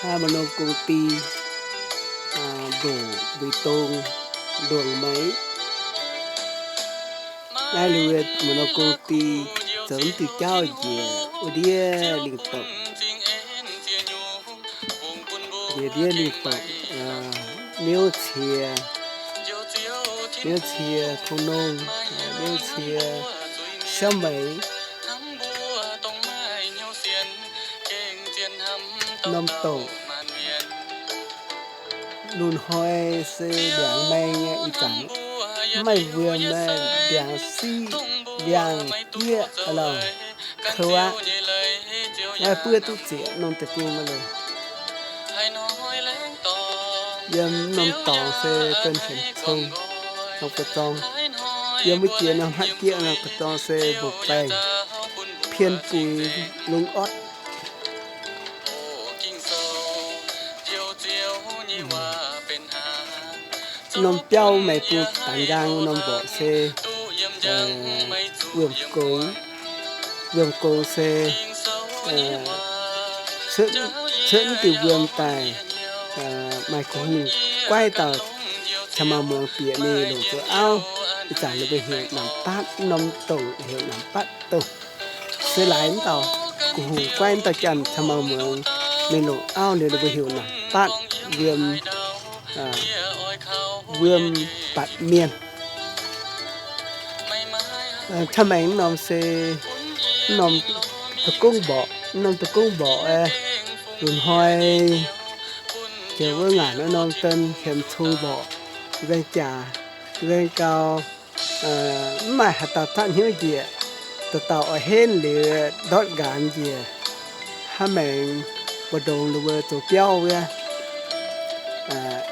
Naaiv maaih norm công ty, ndoqc mbu'ndongx nduangx meix. Naaiv liuz maaih norm công ty zoux mv diuh jauv njiec wuov ndiev lingh doqc. Njiec ndiev lingh doqc, miuv cie, miuv cie kungx nongh, miuv cie siauv meix. Norm doqc lunx hnoi se ndiangx maeng nyei ih zanc, mv maaih wuom, ndiangx siqv, ndiangx jieqv aqv lorqc. Kouv aqv. Naaiv buov duqv zieqc norm deic-bung aqv lorqc. Yiem norm dorngx se benx cong, norm ga'zorng. Yiem wuov jiex norm haaix jieqv norm ga'zorng se mbungv baengh, pien buix, lungh ortv. Norm biauv maaih bung baanx nqaang norm mborqc se wuom-gongx. Wuom-gongx se cuotv diuh wuom daaih, maaih ga'hungh guaiv dauh caux maaih muangx bieqc mingh longc zoux auv. Ih zanc ninh mbuo heuc namx batv, norm dongh heuc namx batv dongh. Se laaix mv dauh ga'hungh guaiv mv dauh janx caux maaih muangx mingh longc auv liuz ninh mbuo heuc namx batv wuom, wuom batv mienh. Ca'maengx norm se norm da'gongv mborqc, norm da'gongv mborqc, lunx hnoi jiex wuov ngaanc norm den hiemx cong mborqc, nzaeng jaax, nzaeng gau, mv maaih haaix dauh zatv hnyouv njiec. Dauh dauh oix henv liuz ndortv nqaanx njiec. Hnangv maengx mbu'ndongx ninh mbuo zoux biauv wuov,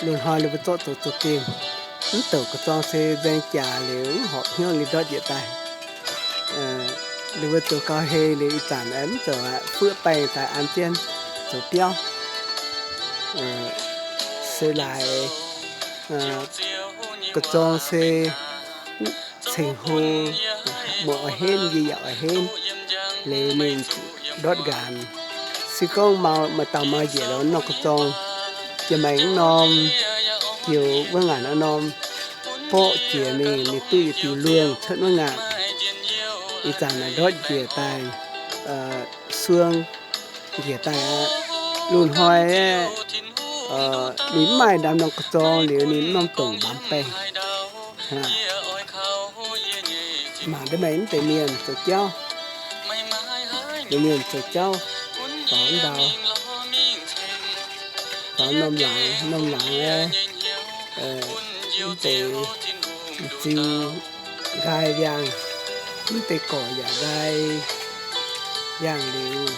lunx hnoi ninh mbuo zorqv zoux zoux gengh. Mv douc ga'zorng se nzaeng jaax liuz mv horpc hnyouv liuz ndortv njiec daaih. Ninh mbuo zoux gau hei liuz ih zanc mv zoux aqv, fuoqv baengh daaih an jienv zoux biauv. Se laaix ga'zorng se ceng-hlo, muoz oix henv, yie yaac oix henv, liuz ninh ndortv nqaanx. Se gorngv maaih dauh mau njiec lorz norm ga'zorng, jiex maengx norm, jiex wuov ngaanc norm, borqv jiex mingh, ninh duqv yietc diuh luongh cuotv wuov ngaanc. Ih zanc naaic ndortv njiec daaih, suang njiec daaih aqv. Lunx hnoi ninh mv maaih ndaamv norm ga'zorng liuz ninh mv norm dongc mbaamz baengh. Mangc deix meih mv deix mienh zoux jauv, deix mienh zoux jauv, faaux ndau, faaux norm laangz, norm laangz aeqv, mv deix ziux nqaai ndiangx, mv deix gorqv yaac nqaai ndiangx liuz,